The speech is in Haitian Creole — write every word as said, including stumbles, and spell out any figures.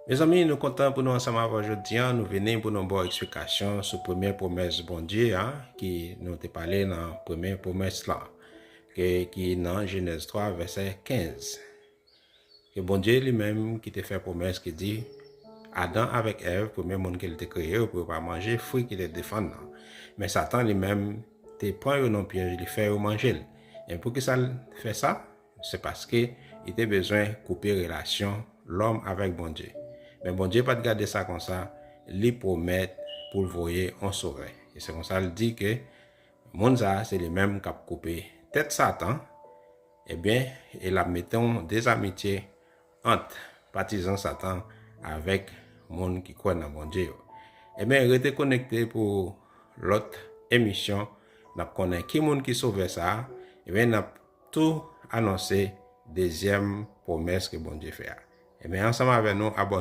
Mezanmi, nou kontan pou nou ansanm avè w jodi a. Nou vini pou nou ba w eksplikasyon sou premye pwomès Bondye a, ki nou te pale nan premye pwomès la, ke, ki nan Jenèz twa, vèsè kenz. Ke Bondye li menm ki te fè pwomès ki di, Adan avèk Èv, premye moun ke l te kreye yo, pou yo pa manje fwi ki te defann nan. Men Satan li menm te pran yo nan pyèj, li fè yo manje l. E poukisa l fè sa? Se paske li te bezwen koupe relasyon lòm avèk Bondye. Men Bondye pa t gade sa konsa, li pwomèt pou l voye yon sovè. E se konsa l di ke moun sa a, se li menm k ap koupe tèt Satan, ebyen, e l ap mete yon dezamitye ant patizan Satan avèk moun ki kwè nan Bondye yo. Ebyen, rete konekte pou lòt emisyon. N ap konnen ki moun ki sovè sa a. Ebyen, n ap tou anonse dezyèm pwomès ke Bondye fè a. Ebyen, ansanm avè nou, abòne